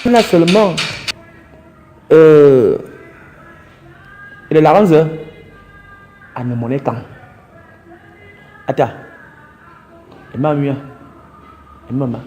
Là seulement euh, le laranze a ne mon écran. Ata, et ma mia, et maman.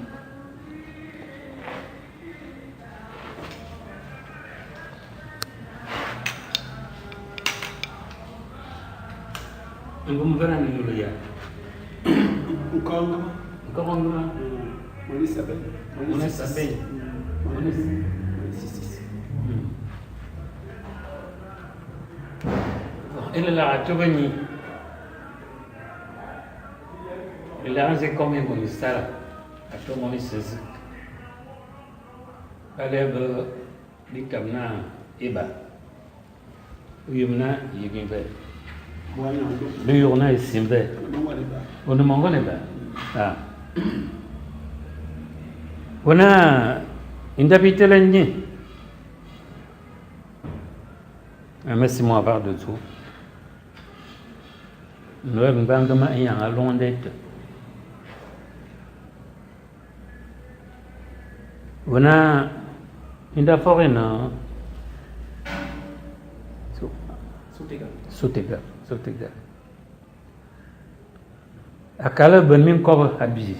Akal ben minkôb a bi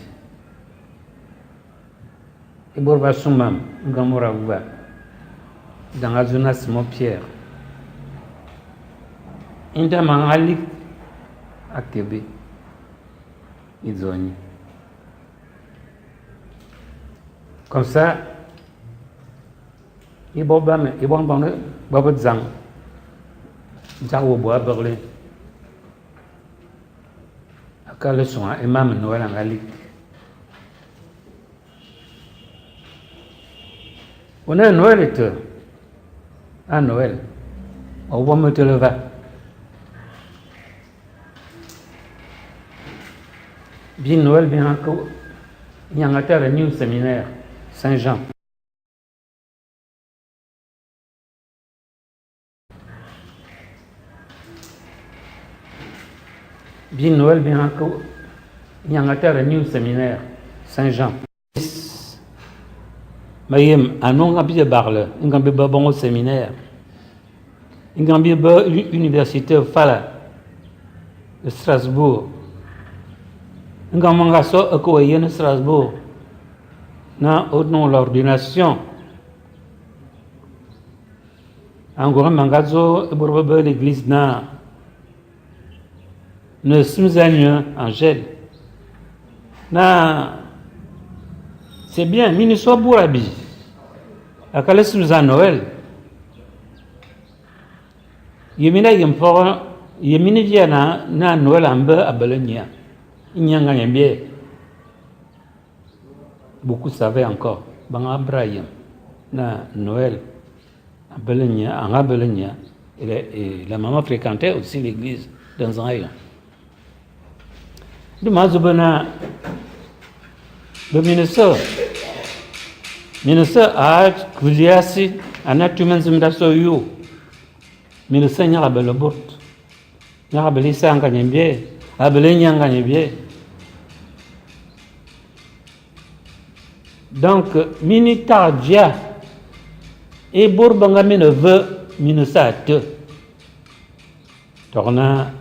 é bôr ba su mam nga môr a wuba dang adzô na Simon Pierre é nda ma nga lik a ke bé é dzô nye. Comme ça é bôr bame é boan bone ba be dzang dzak wo bo abeghle akal ésônga é mam Noël a nga lik. Ô ne Noël été a Noël ô bôm me tele va. Bi Noël bi nga ke ñanga tare new séminaire Saint-Jean. Bi Noël bi nga ke ñanga tare new séminaire Saint-Jean. Mayem anu nga bi bagle nga bi ba bongo séminaire nga bi ba université Fala de Strasbourg nga manga so ko yen Strasbourg na non l'ordination angora manga zo bor ba l'église na ne simzanyo Angèle na c'est bien mini so burabi akale simza Noël yemina yem fo yemini via na na Noël ambe abele nya nyanga nyambie beaucoup savaient encore banga Abraham na Noël abele nya anga abele nya et la maman fréquentait aussi l'église dans un rayon. De mazubana le ministre ministre a kuliasi ana tumen da so yu ministre nya abele bort nya abele sanga nyambie abele nyanga nyambie. Donc minita dia e borbanga mine ve minisa te torna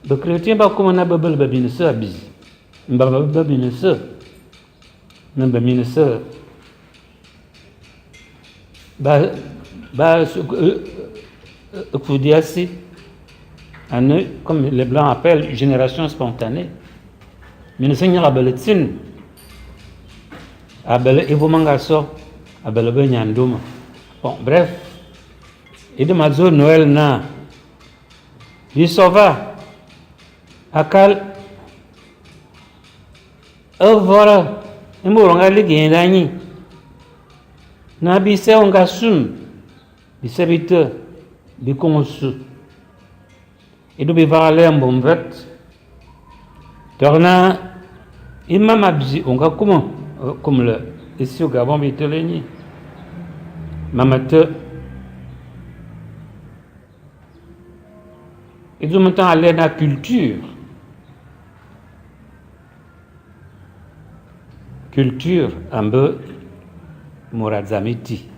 be chrétien ba kuma na bebel ba minisa bi mba ba ba minisa na ba minisa ba ba kudiasi ane comme les blancs appellent génération spontanée minisa nya abele tin abele evomanga so abele be nyanduma. Bon bref ede madzo Noël na bisova akal evora emboronga ligenda nyi na bise onga sum bise bite bikonsu edo bivale mbomvet torna imama bi onga kuma comme le ici au Gabon biteleni mamate ils ont maintenant allé dans la culture. Culture, un peu, Môra dzam é ti.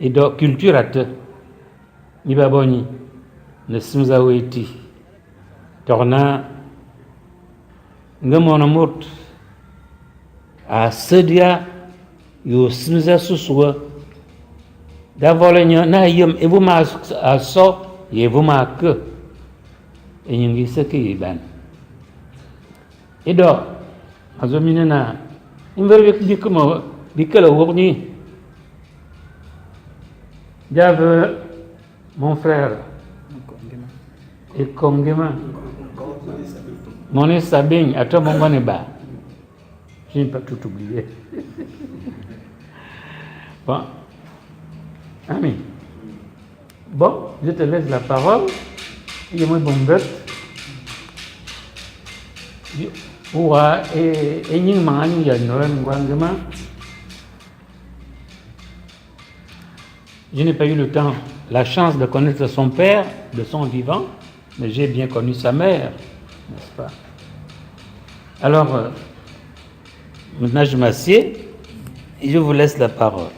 Édo culture a te nyi ba bo nyi ne simza wé ti. Tokh naa nge mono môt a se dia y'ô simza sôsôe da vole nye naa a yem é vôm a so ye é vôm a ke. Éning é se ki éban. Édo ma dzô mine naa, mvel bi kele wokh nyi bia ve mon frère Ekongema mon Sabine à toi mon ba. Je n'ai pas tout oublié. Bon. Ami. Bon, je te laisse la parole. Il y a bon bête. Uwa e nying ma anyu ya ngwangema. Je n'ai pas eu le temps, la chance de connaître son père de son vivant, mais j'ai bien connu sa mère, n'est-ce pas? Alors, maintenant je m'assieds et je vous laisse la parole.